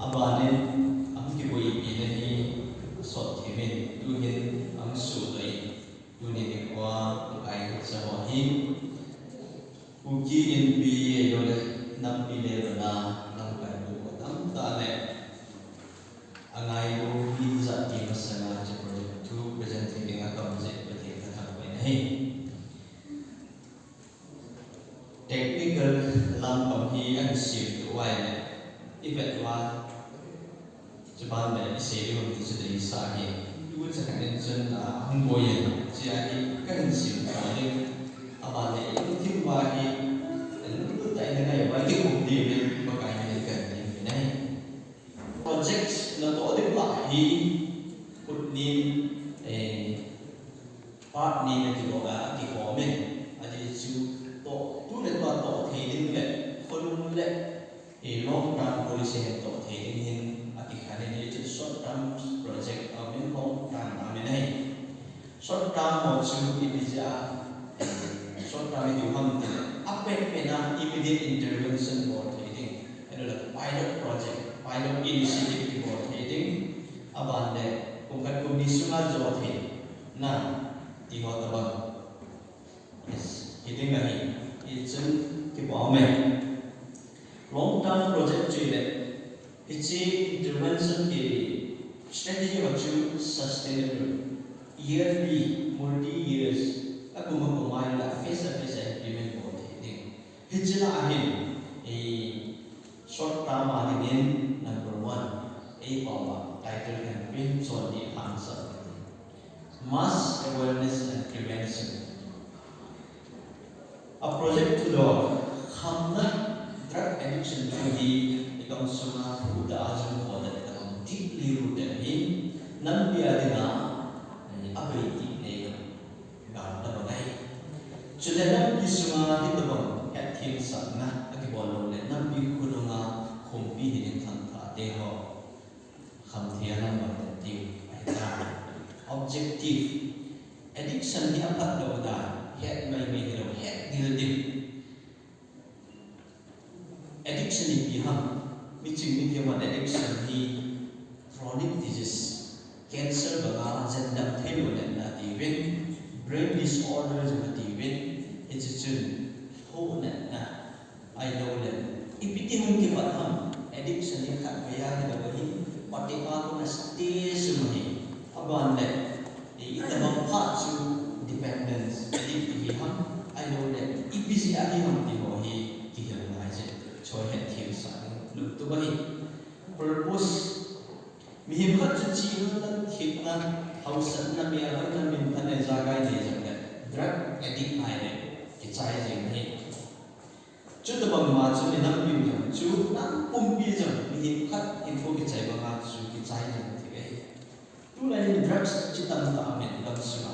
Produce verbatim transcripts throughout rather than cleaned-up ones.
Aban in, ahung kiboi pi na hi, sot thimin, tuhin, ahung sudoh in, tuni nikho, tukai chawa hi, Kuki Inpi, ahilouleh, nampi level a, lamkai bu, tamtah le, angailu, min jat ti masanga, chu project thu, present thei dinga, kamu jeh, Pathen kathangvah in ahi. Technical lam pang hi ahin semtup uva le, i vet uva, chuban le i sei ding um ti chu deisah ahi. Tuchung khat in chun, ah, ahung boi in, chia hi kahin semtup ding. Aban le, i lungthim uva hi, lunglut tah in ngai uva, i kikum ding in, Pakai min in kahin ding in ahi. Project natoh ding lah hi, kut nin, eh, part nin a kigo-, a kigomin, ajeh chu toh, tu le tua toh thei ding le, khonung le, eh, long term policy hin toh thei ding hin, akikhen in, ajeh chu short term project, amin long term, amin ahi. Short term ho chu ipi jeh a, short term iti u ham tile, apet pet a immediate intervention bol thei ding. Ahilouleh pilot project, pilot initiative kibol thei ding. Aban le, kum khat kum ni sunga jo thei na, ti ho tabang. Yes, hiding ahi, hichun kipa ume. Long term project chu ahile, hiche intervention ki strategy ho chu sustainable, yearly, multi years, akum akum a ahile phase a phase a implement bol thei ding. Hiche lah a hin, eh, short term a dingin number one, eipao a title campaign chon ding hangsan. Mass awareness and prevention. A project thudoh, khamna drug addiction thu hi i gamsunga thudoh a jong khodet tabang deeply rooted ahin, nampi a dinga, eh, abei tih nei gal tabang ahi. Chule nampi sunga hitabang hetthem sahna akibol lou le, nampi khonunga khumpi hiding khangthah te ho khamthei a lamvai den diu ahitai. Objective. Addiction hi aphat lou dan, het maimai hilou, het dildel. Addiction ipi ham, miching mithem in addiction hi chronic disease, cancer banga jendam theilou natna atiuvin, brain disorder jong atiuvin, hiche chun lhoh natna, ahilouleh, ipi ti hung kipat ham, addiction hi khatvei a hilou ahin, phatecha kona stay sum ahi. Aban le, i, itabang phat chu dependence, addict ihi ham, ahilouleh, ipi jeh a ihi ham ti ho hi kihil ngai jeh. Chu hetthem sah ding lungtup ahi. Purpose, mihem khat chu chihna, thepna, hausatna, melhoina, minthanna, ijakai nei jongle, drug addict ahile, kichai jeng ahi. Chutabang ma chu mi nampi jong chu, nam pumpi jong, mihem khat hinkho kichai banga chu kichai jeng thei ahi. Tulai hin drugs chi tamtah aumin gamsunga.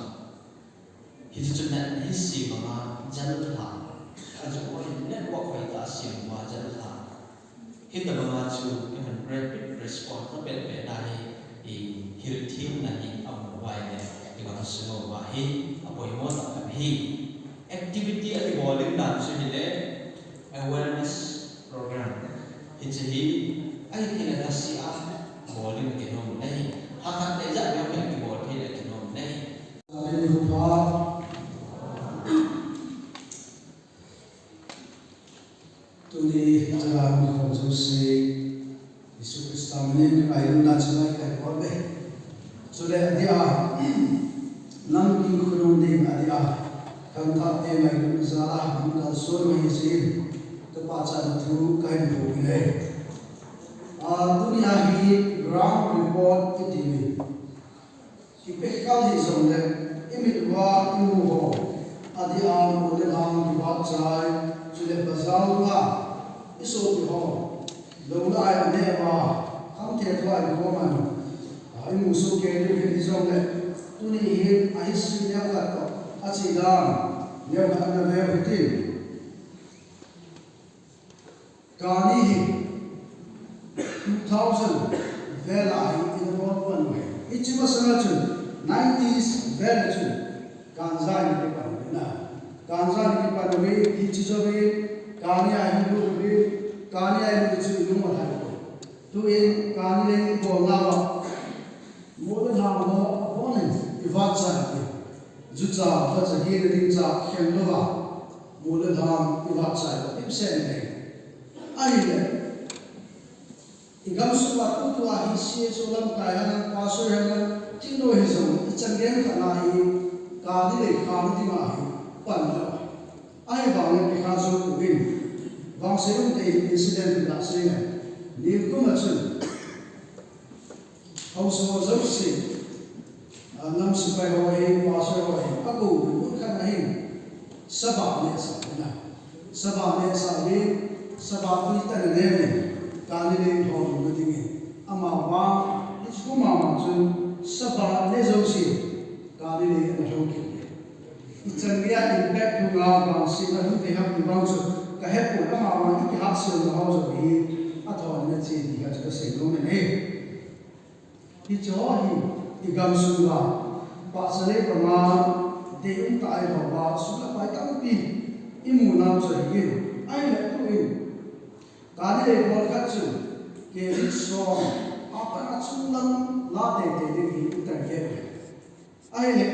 Hichu chu natna hi sem banga jal lha. Ajo hin network hoitah sem uva jal lha. Hitabanga chu, i hun rapid response na penpen na hi, i hilthemna hi aum uva ahile, i gamsung uva hi, apoimo tah khat ahi. Activity akibol ding dan chu ahile, awareness program. Hiche hi, ahikhenna lhasam a bol ding kinom ahi. Lha khat le ijat vei kibol thei le kinom ahi. Amen. Tuni, taga mi khom jouse, Jesu Christa minin, ngailutna chibai kahin bol uve. Chule adeh a, nampi khonung ding adeh a, khangthah te ngailutna jal a, hung kalson u ahi jeh in, kapachatna thu kahin bol uve. Ah, tuni a hi ground report kiti uve. Kipehkal hijongle, imit uva imu ho, adeh a mo le lhang kivahchoi, chule bazar a isopi ho, lou lai aneh uva, khamthei thua ikhom a, a, imu sohkei diu ahi jongle, tuni hin a history neokhat toh, ache dan neokhat ana veu hitin. Kani hi two thousand vel a hi ina bol pan uve. Hiche masanga chun nineties vel a chun ganja ina kipan uve na. Ganja ina kipan uve, hiche jouvin kani a ilut uve, kani a ilut chun ilung alhai. Tuin kani lei bol nauva, mo le lhang ho abon in i vat chai ti. Jucha, vacha hi le ding cha khen louva, mo le lhang i vat chai lo, i sen nei. Ahile, i gamsung uva tutua hi C S O lamkai hana, pastor hana, tin lo hi jong, i chan gei khat na hi, kani lei kha na dinga hi, pan lo. Ahivangin kikha jou uvin, vangseilung te incident in la sei ngai. Nikum a chun, haosa ho jouse, a, nam sepai ho hin, pastor ho hin, akou uvin, mun khat a hin, Sabbath neh sa uvin a. Sabbath neh sa uvin, Sabbath tui tah a neh uvin, kani lei lhon na dingin. Amavang, hiche kum a chun, Sabbath neh jouse, kani lei ana lhon kit uvin. I chan geiya impact thu nga vangsetna hung thei ham ti vang chu ka hepon, amavang i kihahselna ho jong hi athon na che ti kha chu ka sei nom in ahi. Hiche ho hi i gamsung uva, pahcha le panga deium tah a i ho uva, sum le pai tampi i mu nau chu ahin, ahile tuin kani lei bol khat chun K G som, apat a chunglang la teitei ding hi i target ahi. Ahile,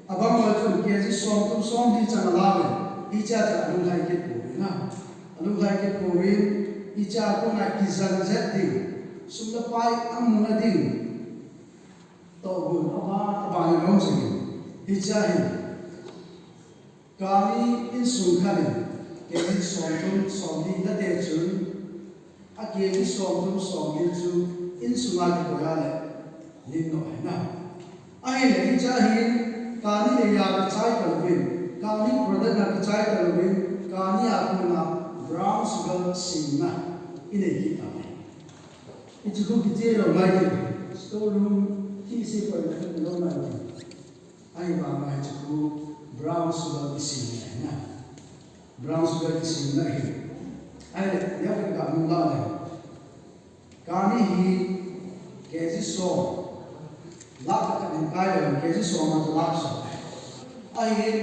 abang uva chun K G somthum somli chan ala uvin, hichea chu alunglhai kit pouvin a. Alunglhai kit pouvin, hichea kona kijen jet ding, sum le pai amu na ding, tohgon aban aban in aum jingin. Hichea hin, kani insung khat in, K G somthum somli la tei chun, a K G somthum somli chu insunga kikoi a le, lim nom ahi na. Ahile hichea hin, kani lei a kichai talouvin, kani product a kichai talouvin, kani a kona brown sugar semna i nei kit tauve. Hiche khu kiche lou ngai ti, store room thil se koi na lou ngai ti. Ahivanga hiche khu brown sugar i sem ngai na. Brown sugar i sem ngai hi. Ahile, ya ka mu la le. Kani hi K G som, lakh khat in kai le, K G som a chu lakh som. Ahin,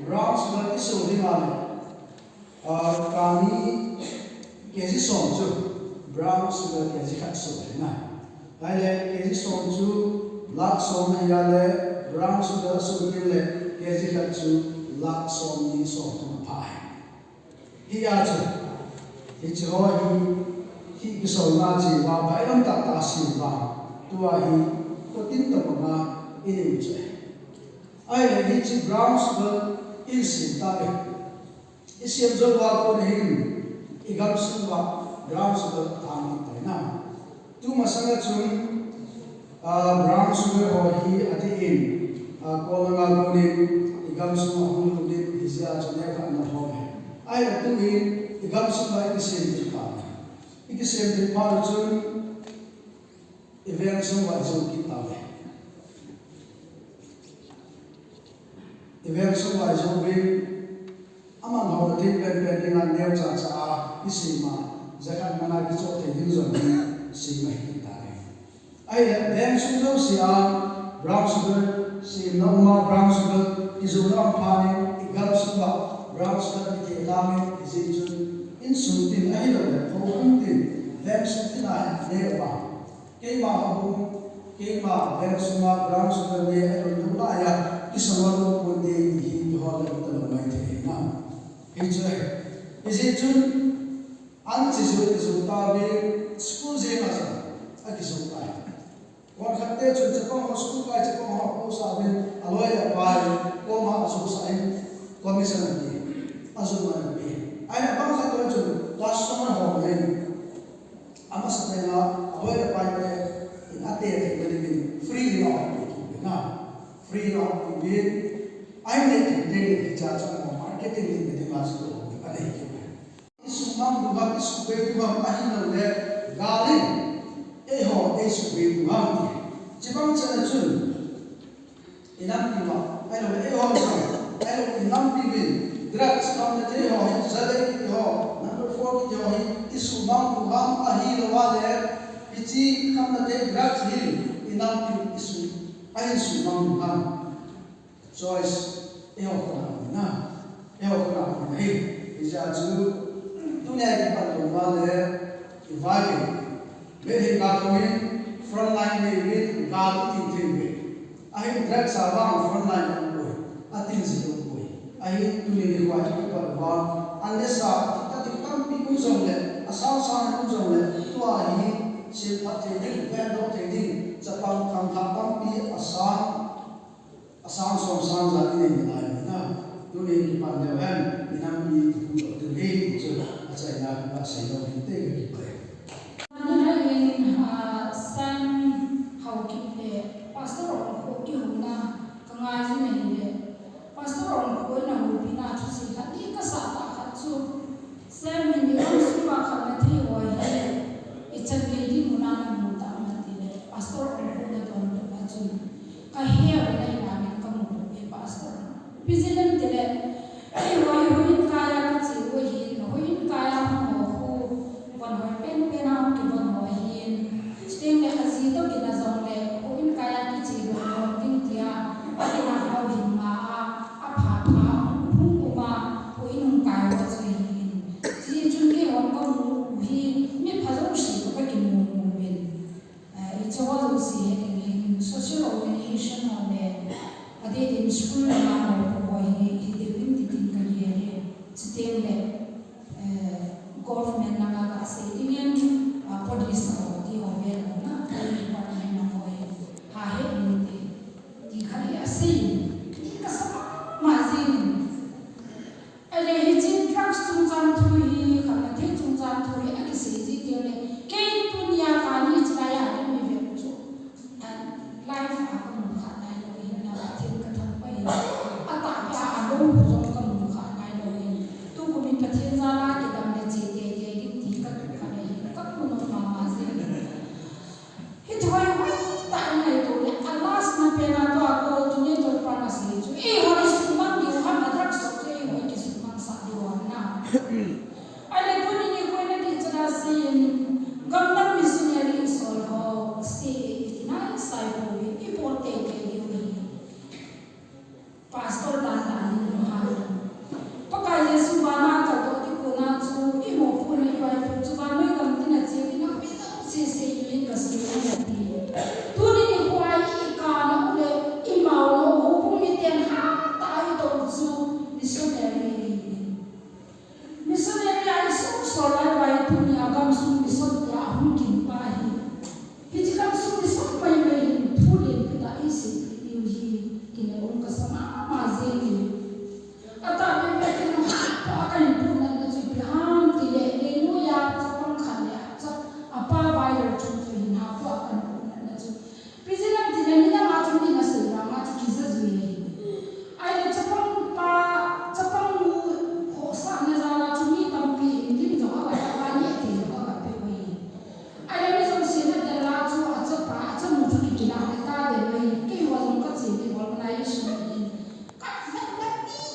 brown sugar i so ding a le, a, kani K G som chu, brown sugar K G khat so ahi na. Ahile, K G som chu lakh som ahi a le, brown sugar so ding le, K G khat chu lakh somni somthum apha ahi. Hijeh chun, hiche ho hi, hi kisouna cheh uva, baihlam tah tah a sem uva, tua hi, kho tin tobanga i nei u chu ahi. Ahile hiche brown sugar i sem tauve. I sem jou uva kona hin, i gamsung uva brown sugar athang kit tai na. Tumasang a chun, a, brown sugar ho hi adih in, a, kol langa konin, i gamsung a hung lut in, hijeh a chu neo khat ana lhom e. Ahile tuin, i gamsung uva i kisem thei phat, i kisem thei phat u chun, i vengsung uva i jou kit tauve. I vengsung uva i jou uvin, aman houna thei penpen dinga neocha cha a i sem a, jakhat mana kichoh thei ding jong hi sem ahi tai. Ahile, vengsung jouse a brown sugar semna um a, brown sugar kijouna um phat in, i gamsung uva brown sugar kitheh lang in, hijeh chun insung tin ahiloule houbung tin, vengsung tin a hin neo uva, keima houbung, keima vengsunga brown sugar ne aloi lou laiya, kisonga lou ponte ti hi kihol lou talou mai thei ahi na. Hichu ahi. Hijeh chun, an che jou, che jou tauvin, school jenga jong akijou tai. Konkhat te chun chapang ho school kai, chapang ho apost uvin, aloi le apai koma ajou sah in, commission ape, ajou man ape. Ahile abang khat te chun customer ho in, amasapen a, aloi le apai te in ate theina dingin free in ahoupi kit uvin a. Free in ahoupi uvin, ahin neh thei teng le hichea chu marketing in dinga chu ahoupi anei kit uve. I sumang diu ham, i subei diu ham, ahiloule gal in eiho eisubei diu ham ti. Chubang chan a chun, i nampi uva, ahiloule eiho jong, ahiloule i nampi uvin drugs khamna thei ho hi, Zale kiti ho, number four kiti ho hi i sumang diu ham, ahiloule hiche khamna thei drugs hi i nampi u i su, ahin sumang diu ham. Choice eiho khut a um ahi na, eiho khut a um ahi. Hijeh chun, tunia kipat lou uva le, i vai in, Medicine ka tongin frontline nei uvin ka tu tin thei uve. Ahin drugs a vang frontline a um poi. Atin jin um poi. Ahin tuni nikho a i kipat uva, an nesa, atik atik tampi um jongle, asang sang um jongle, tua hi silphat thei ding, vendoh thei ding, chapang khangthah tampi asang, asang som sang ja i nei nalai uve na. Tuni kipat leu hen, i nampi i hung doh diu ahi ti chu achaina a kasei nom hinte, kakipah e. Ani na in, ah, Sam Haokip le Pastor Ongkho kihouna ka ngai jin ahile, Pastor Ongkho in a houpina thusei khat ti kasah tah khat chu, Sam hin i gamsunga khat na thei ho hi i chan gei dinmun a na mu tam ham tile, Pastor Ongkho na donbutna chun ka he u na in a min ka mu e, Pastor. Ipi jeh ham tile, Eiho hi houin kai a kiche u ahin, houin kai a hung ho khu, von hoi penpen a hung kivon ho ahin. Chuteng le aji toh kin a jongle, houin kai a kiche u hung ding tia, akinah ho hin nga a, apha pha, hung um a, houin hung kai u chu ahin. Chuti chun keihon kamu u hi, mi pha jouse toh kakimu mu uvin. Eh, hiche ho jouse hi ding hin social organization ho le, adeh din school langa ho, ho hi, hi ding hin ti tin kagel e. Chuteng le, eh, government langa kasei ding hin, ah, police ho, ti ho vel ho na, department ho hi, ha he in ti, ti khat hi asei in, ti kasa mama jeng in. Ahile hiche drugs chungchang thu hi, khamna theng chungchang thu hi akisei ji teng le, kei tunia kani chilai a ding mi veu chu, ah, life a kamu kha nailou hin, na Pathen kathangvah in, atahbeh a alou jong kamu kha nailou hin, tukum in Pathen jal a kidam le che teitei ding ti katup kha nahin, kamu nom mama jeng in. Hiche ho hi hoitah in ngaito le, a last na pen a tua coordinator pan asei chu, eiho hi suhmang diu ham, a drugs toh chu eiho hi kisuhmang sah diu ham na. Ahile tuni nikho in adih chan a sei in, gamdang missionary isol ho, sei e, i kinai sai pouvin, i pot teitei diu ahi. Pastor dan dan in lunghan. Pakai Jesu vana kaldoh ding kona chu, i mopohna i vaipoh chu vannoi gam tin a che ding a, mi jouse seijuiyin kasei ahi ati. Tuni nikho a i kana u le, i maona u, houbung miten hatah a i tou chu, missionary ahi. Missionary a i song sol lai uva hi tunia gamsung mission tia ahung kin pa hi. Hiche gamsung mission maimai hin thu lenpi tah i seipeh diu hi, kile um kasa mama jeng in. Atahbeh beh in, apha kahin pohnatna chu ipi ham tile, leinoi a chapang khat le, chap, apa viral chu chu hin, apha kahin pohnatna chu. Ipi jeh ham tile, midang a chun in asei vang a chu kija jui ahi. Ahile chapang pa, chapang nu khohsahna jal a chu mi tampi in lim jong aga, aga neh thei jong aga pe u ahi. Ahile mi jousen adel a chu achapa, achanu chu kikilah le ta den u ahi. Keiho jong kache le organization in. Ka, ka, ka,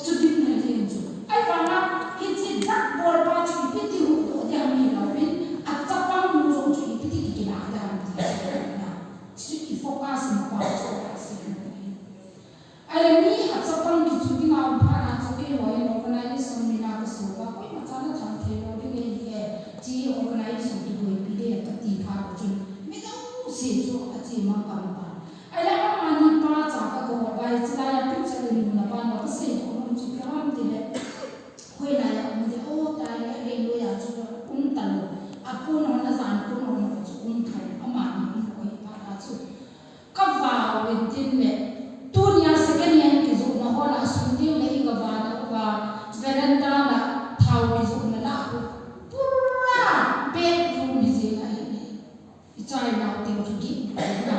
chu ding na jeng chu. Ahivang a, hiche drug bolpa chu ipi ti huhdoh ding ham hilouvin, achapang nu jong chu ipi ti kikilah ding ham ti chu na. Chu i focus na pa chu ka sei na. Ahile mi achapang kichu dinga um phat a chu keiho hin organization min a kasol uva, koima chan athang thei lou ding ahi e, hiche organization kiboipi ding kati phat a chun, mi jouse chu ache mang gam tan. Ahile amani pacha kakou uva, hiche lai a picture in muna pan uva kasei khom nom chu ipi ham tile, hoilai a um ding, o, tai, aleinoi a chu um talou. Akon hon, ajan kon hon chu um thou, amani um lou ahi phat a chu. Kavah uvin tin le, tunia second hand kijohna hol a sun ding le i gavah na uva, veranda la thao kijohna lah khu, pura bedroom hijeng ahi ne. I chai nau teng chu gih na.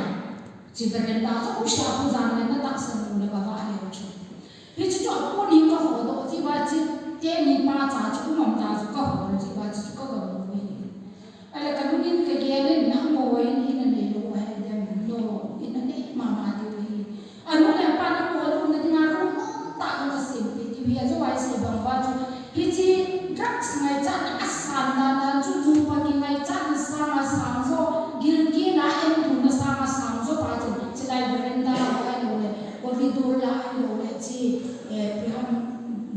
Hiche veranda chu u sha khu jan le na tahsan u le gavah leu chu. Hiche chu apuni kahodoh jeh uva chu, teni pacha chu um am ta chu kahol jeh uva chu kagamu ahi. Ahile kalungin kagel in, nangho in, in anei lou ahi dem, no, in anei mama diu ahi. Anu le apan amaho lutna dinga room nomtah jong asempeh diu ahi, ajou a isei bang uva chu. Hiche drugs ngaichatna asan dan dan chu, nupa kingaichatna sanga sang jo, gilkel a entuna sanga sang jo pa chu, chulai veranda ho ahiloule, corridor la ahiloule, hiche, eh, ipi ham,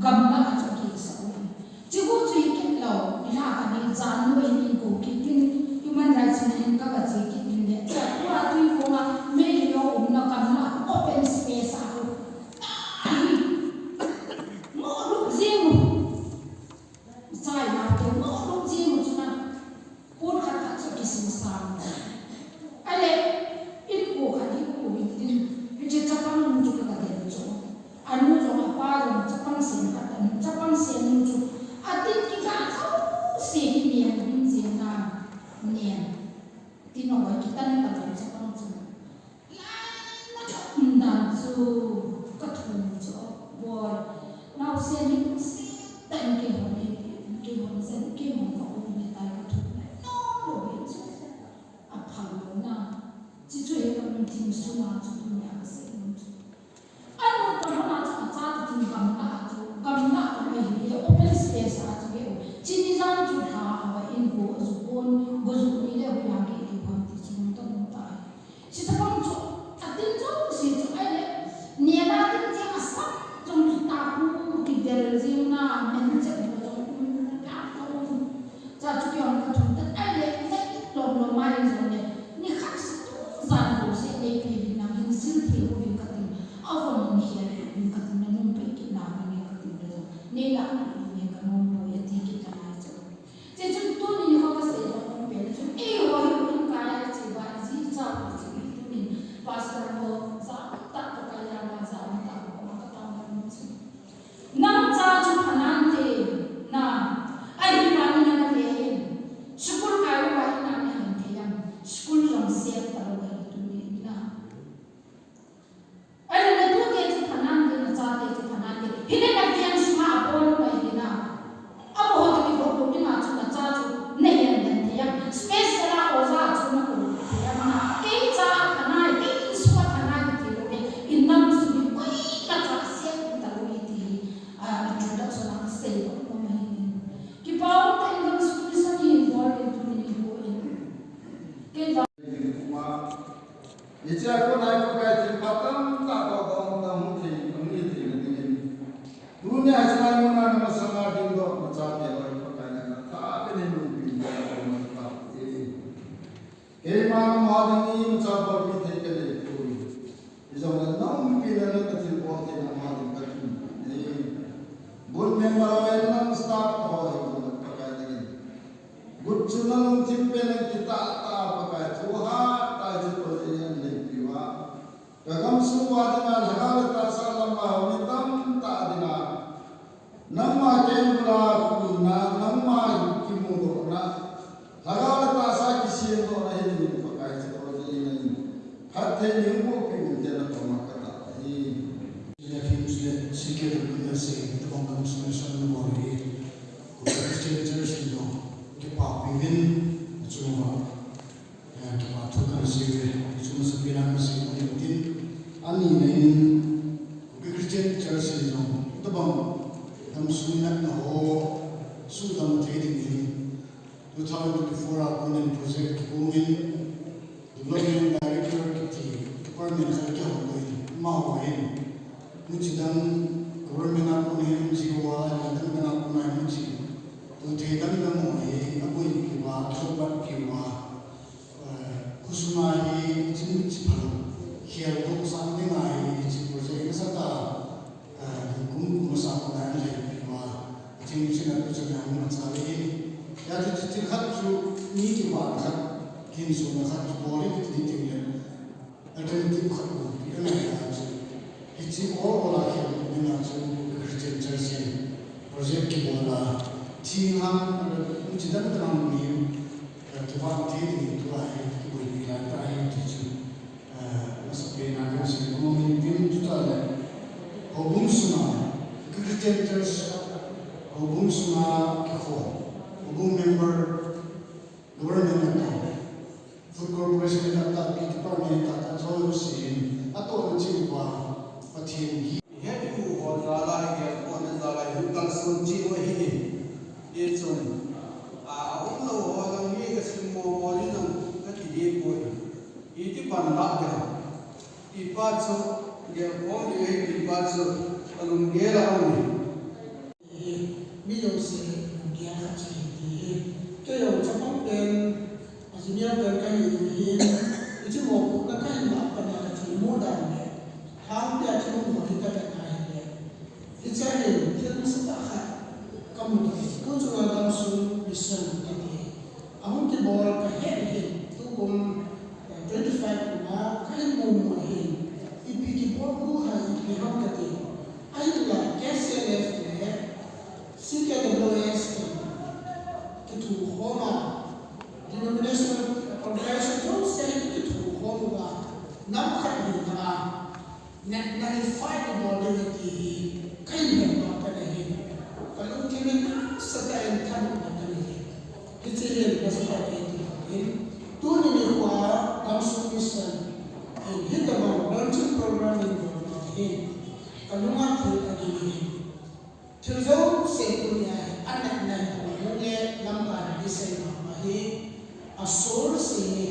gamla a chu akisah u ahi. Chuche chu hikit lou, nilhah khat hi jan nu hin eikou kit in, human rights min in ka Tin kikah jouse hi nen ding jeng a, nen. Tin hoi kitan ta lou chapang chu. Lai na ka um dan chu ka thum chu boi. Naosen hi lungset tah in keihon nei pi, keihon jen, keihon ka um nei tai ka thum lai. No, lo hi chu. A phal lou na. Chi chu hi ka lungthim sunga chu tunia ka sei nom chu. Anu ka hona chu a cha ta chun gamla a chu, gamla a chu mai hi le open space a chu ve u. Chini jan chu lha a va in go a ju pon, go ju ni le hu ya ge ti pon ti chu nung ta nung ta. Chi chapang chu, a tin chu si chu ai le, ni a na tin che a sam chung chu ta hu ki vel jing na, men che bo chung um ka ko. Cha chu keihon ka thum ta ai le, na i lom lom mai jong le, ni khat si tu jan lo se nei pi vin nang hin sil thei uvin ka tin, a von in hial uvin ka tin, na nung pe kit na ka nge ka tin le jong, nei la pi vin nge ka nung poi a ti kit ta ngai chu. Che chun tuni ni ho ka sei dong um pen chun, ei ho hi um kai a che ba ji cha ko chu tunin, pastor ho ja ta ka ka ya ma ja ta ko ma ka ta ma chu. Nang cha chu phanante na, ahivangin nana ve in, school kai uva in ana hin thei am, school jong safe talou ahi tuni in na. Ahile natute chu phanante, nachate chu phanante, hile na veng sunga abol u ahi na. Amaho toh kivop lou dinga chu nacha chu nahin den thei am, special a oja chu nakou thei am na. Kei cha aphanai, kei insung aphanai ti lou ve, in nam sung hi koima cha safe talou ahi ti hi. Ah, introduction a kasei lou nom ahi. Kipa um tah in Sunday service in bol in tuni nikho in. Kei va. Hichea kona Pakai thilpha tamtah toh dong dong hung thei, hung hi theina dingin. Tunia hiche lai muna na masanga dingdoh nachate ho Pakai nang athah beh in lungpin tah in umtah in. Keima nangho ding imacha bolpi thei kanei poi. Hijongle naumpi na na kathilbol thei nangho ding kathum poi. Board member ho le nang staff ho hijongle Pakai nangin. Gut chu nalungthim pen in kitah tah a Pakai thu hat tah a hiche project hi neipiu a. Ka gamsung uva dinga lhagao le tahsa lama mi tamtah dinga. Nangma kei bula kona, nangma kimudohna. Lhagao le tahsa kisemdohna hi dingin Pakai hiche project hi nangin phatthei neiboh piu hite nakoma katah ahi. Chule film chule C K W S A, tabang gamsung le son nabol hi. Christian Church in jong kipapi uvin, achunga. Eh, kipa thu kana seiye, hichu masapen a kasei nom in tin, ani na in, Kuki Christian Church in jong, tabang gamsung natna ho, sudam thei dingin, two thousand twenty-four a konin project kibol in, Development Director kiti, department khat kihou in, amaho hin, muchi dang government a kon hin, N G O a, dang dang a kon hin, muchi, tu thei dang dang ho hi, aboipi uva, kisopat piu va. Eh, khosunga hi chimit chiphalou, kheldoh sah dinga hi hiche project nasatah a, eh, kum kum sah kona anleipi uva, chimit chimit tu chana hung machal in. Hijeh chun thil khat chu mi kivahna khat, kihinsona khat chu bol in ti ding le, alternative khat bol pi angai a chu. Hiche ol ol a kheldoh dinga chu Christian Church in project kibol a, thinglhang, muchi dang dang mi, eh, kivah thei ding in tua hi kiboipi lai tah ahi ti chu, eh, masapen a kana sei nom in tin, chutah le houbung sunga, Christian Church houbung sunga kikhom, houbung member, government natong, Food Corporation natong, department natong, athoi u sin, atohna cheh uva, Pathen hi. Ihet u ho jal a, igelkhohna jal a, ihuhdoh son cheh u ahi. Hichun, a, aumlou ho jong hi kasim mo mo ding jong kati ding poi. Iti ban lah ding. Ipa chu, gelkhom ding ahi, ipa chu, alunggel a um e. Hi, mi jouse lunggel khat chu ahi ti hi. Kei jong chapang pen, ajineo pen kahi ding ahi. Hiche mopohna kahi lah a pat a kathilmu dan le, lhangpi a thilmu ho hi kavet a ahile, hiche a hin thil nasatah khat kamu tai. Tu chunga gamsung mission kati. Ahung kibol kahet ahin, tukum, eh, twenty-five kum a kahin mu mu ahin. Ipi kibol khu ham, ipi ham kati. Ahinla K C L F le C K W Kithum khom a, denominational organization jouse hi kithum khom uva, nam khat hina a, natna hi fight ibol ding ahi ti hi, kahin hetdoh pan ahi. Kalungthim in nasatah in thanom pan ahi. Hiche hi nasatah in ti hi. Tuni nikho a, gamsung mission in hitobang launching program in bol hi, kalunga thil aging ahi. Thil jouse tunia hi, anatna hi, hung le lamkai hi isei mama hi, a source hi,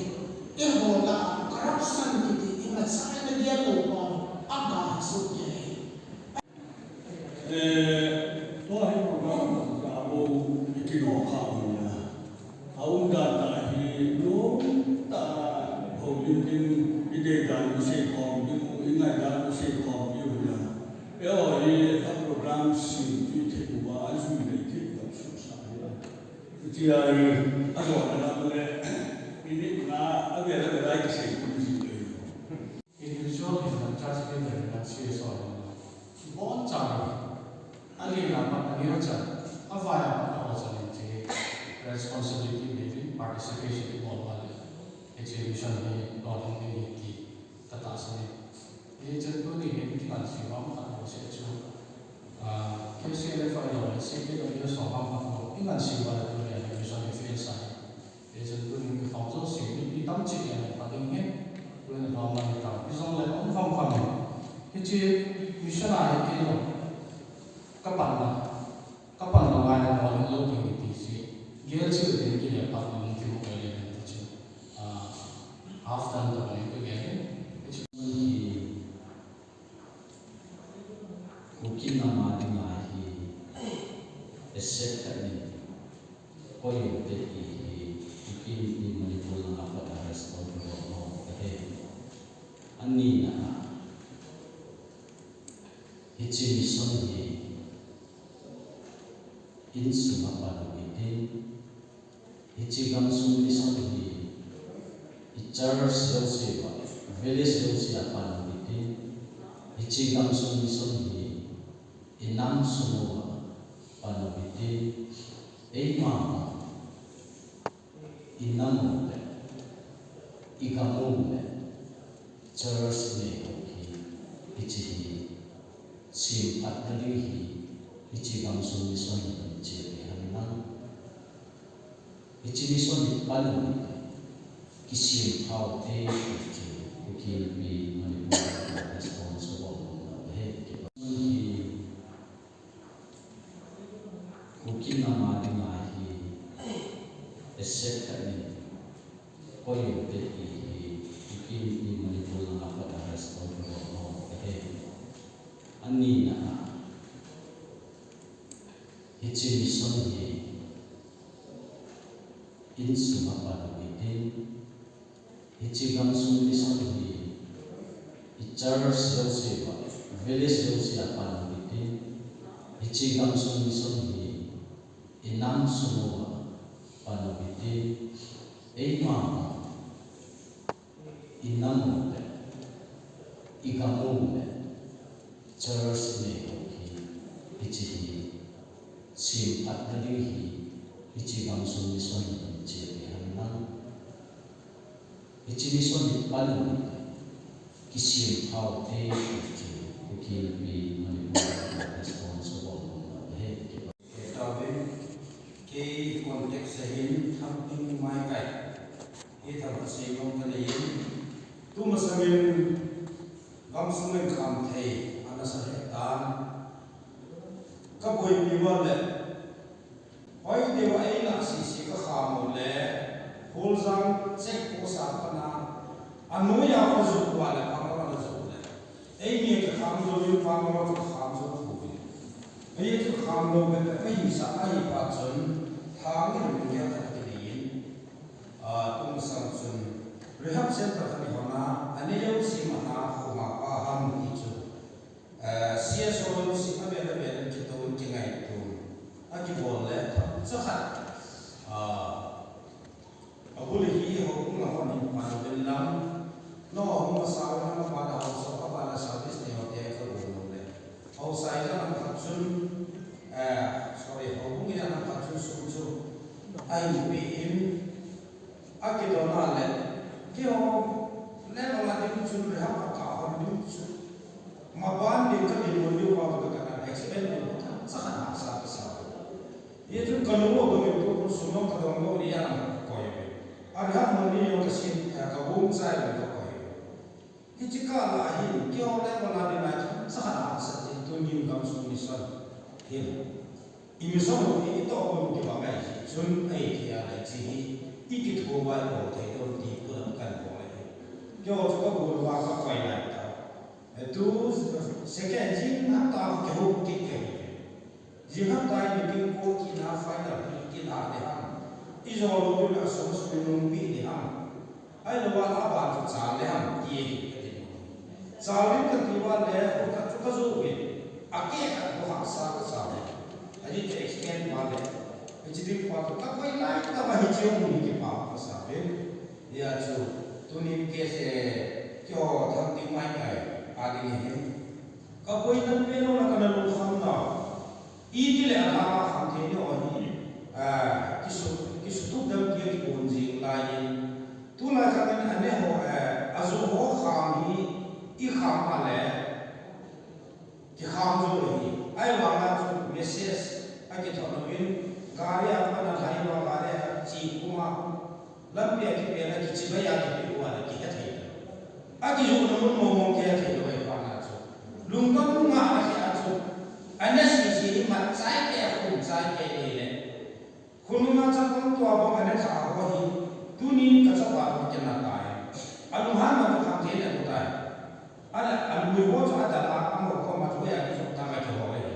eiho lah a corruption kiti imacha ina gel lou pau, aga hi soh kei ahi. Eh, tua hi program a bou ikinou kha uva. A umdan tah hi lungtah a houlim ding, ideidan iseikhom ding, ingaidan iseikhom diu ahi. Eiho hi a program sem thei uva, ajui lei thei uva suhsah ahi. Hitia hi ajona lam le, initna avel avel a ikisei khom ji ahi. Individual in a church leader in a C S O in a, iboncha, alina pat, aneocha, avaiya pat, aholcha in hiche responsibility maybe participation ibol uva le, hiche mission hi lolhing ding ahi ti katahsan e. Hichun tuni hin kingansei uva khat bou seh chu, ah, K C L F ahilou le C K W S ho bang khat bou kingansei uva le tuni a mission hi fail sa ahi. Hichun tuni mi khom jouse, mipi tamtah in pha ding ahi. Tuni lhom a hi tam. Hijongle um kham kham in, hiche mission a hi kei jong kapanna, kapanna ngai le lolhing lou ding ahi ti chu, gel cheh ding kile phat ding ti mo kei le ti chu, ah, half done tobang in kagel in. Hichu hi Kuki nam a dinga hi asset khat in, koi um te ti hi, Kuki Inpi Manipur langa pat a respond bol nom ahi. Anina a, hiche mission hi insunga pan u hitin, hiche gamsung mission hi i church jouse uva, village jouse a pan u hitin, hiche gamsung mission hi inam sung uva pan u hitin, eima inam u le, igam u le, church neiho hi, hiche hi semphatna ding hi, hiche gamsung mission hi hiche hi ahi nang. Hiche mission hi pan u le, kisemphat u te, hiche, Kuki Inpi Manipur responsible na he, kipan hi, Kuki nam a dinga hi asset khat in, koi um te ti hi, Kuki Inpi Manipur langa pat a respond bol nom ahi. Anina a, hiche mission hi insunga pan u hitin, hiche gamsung mission hi i church jouse uva, village jouse a pan u hitin, hiche gamsung mission hi inam sung uva pan u hitin, eima inam u le, igam u le, church neiho hi, hiche hi semphatna ding hi, hiche gamsung mission hi hiche hi ahi nang. Hiche mission hi pan u le, kisemphat u te, hiche, Kuki Inpi Manipur responsible na he, kipan. Tauvin, kei contact sa hin Thamping Maikai. Hi thapha sei nom kanei in. Tumasangin gamsung in khamthei ana sa lheh tan. Kaboipi uva le, hoi deuva eina sese kakham u le, Kholjang check post a pat a, anoiya kho jong uva le, pangara na jong le. Eimi kikham jouvin pangara chu kham jou thou vin. Eimi kikham lou bep bep ahisah ahi phat chun, thang in min gel khat kinei in, ah, tumasang chun rehab center khat i hon a, anei jouse mana khoma pa ham ti chu, eh, C S O in si avel avel in kitou in kingaito, akibol le, cha khat, ah, Abul hi houbung a hon in pan uvin lang, nangho hung masa uvin lang, aban a housa, aban a service nei u te ka um nom le. Housa in lang khat chun, eh, sorry, houbung in lang Ahin pe in, akidon a le, keiho, le mala ding chun rehab a kahon ding chu. Maban ding kadinmun diu pa ka kana expand diu pa themcha khat hahsa kasa. Hijeh chun kalung u dong in tu khun sum jong kadong lou ni a lang kakoi. A rehab mun ni jong kasin, eh, kagum chai lang kakoi. Hiche kah a hin, keiho le mala ding a themcha khat hahsa in tunin gamsung mission hin. I mission u hi itoh pum kibang ahi jeh chun ahi thei a le hiche hi, i kithoa i bol thei diu ti pulam kan bol ahi. Keiho chu kagon uva kakoi lai tah. Tu second jing hapta kihou kit kahi. Jing hapta meeting ko kina final hi kila ding ham. Ijou lou diu le asung sung nungpeh ding ham. Ahilou le aban chu chal ding ham ti hi kadinmun. Chal ding kati uva le, khat chu kajoh uve. Akeh khat bou hahsa kasa uve. Ajeh chu expand uva le. Hiche ding pa chu kakoi lai tah a hiche hung hi kipa kasa uve. Hijeh chun, tunin case, eh, keiho Thangting Maikai a ding hin. Kakoina pen lona kana lungkham nau. Itile alhang a kham thei nau hi, ah, kisu-, kisutup dam kia kibon jing lai in. Tulai khat in aneho, eh, ajoh ho kham hi, ikham a le, kikham jou ahi. Ahivanga chu message akithot uvin, gari a pat a lhai uva, gari a che puma, lampi a kipe a kichibai a kipe uva le kihe thei. Akijohna mun mong mong kihe thei lou ahivanga chu. Lungdon ngahna khi a chu. Ana sese hi mat chai te, khum chai te le le. Khonunga chapang tua bang ana tha ho hi, tunin kachapa toh kina tai. Alunghanna chu kham thei le amu tai. Ahile alui ho chu adal a, amaho koma thu a kijot tah a kiho ahi.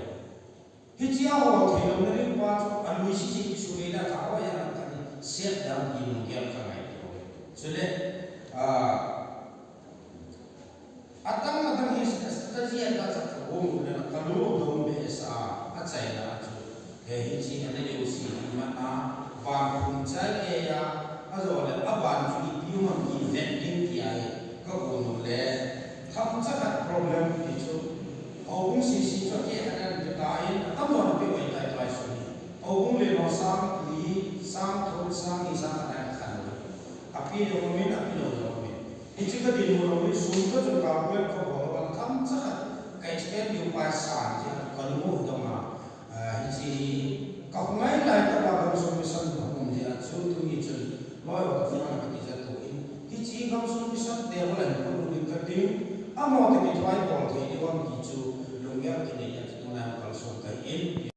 Hiche a ho thei louna ding pa chu alui sese kisugei le tha ho a alam khat hi set dam ti lunggel kangai ti ho. Chule, ah, Adang adang hi strategy a kachat kabol le kalung u dong behseh a, achaina a chu. He hiche ana leo si hi man a, ban khum chai kei a, ajou le aban chu ipi um ham kivet ding ti ahi, kagon u le. Themcha khat problem ti chu. Houbung sese chu akeh khat ahin pe tan, atamjo ahin pe uva tai tai sung hi. Houbung le no sang li, sang thum, sang ni, sang khat ahin khan u. Ape jong umin, ape lou jong umin. Hiche kadinmun u hi sum kachun kalculate kabol uva themcha khat ka expend diu pa san jeh a kalung u dong a, ah, hiche hi kahung ngai lai tah a gamsung mission kahung um jeh a chu tuni chun loi ho kaphone a kakijat u in. Hiche gamsung mission te bol a hin phone u ding kating. Amaho toh kithoa i bol thei diu ham ti chu lunggel kinei a chu tunai kalson kahi in.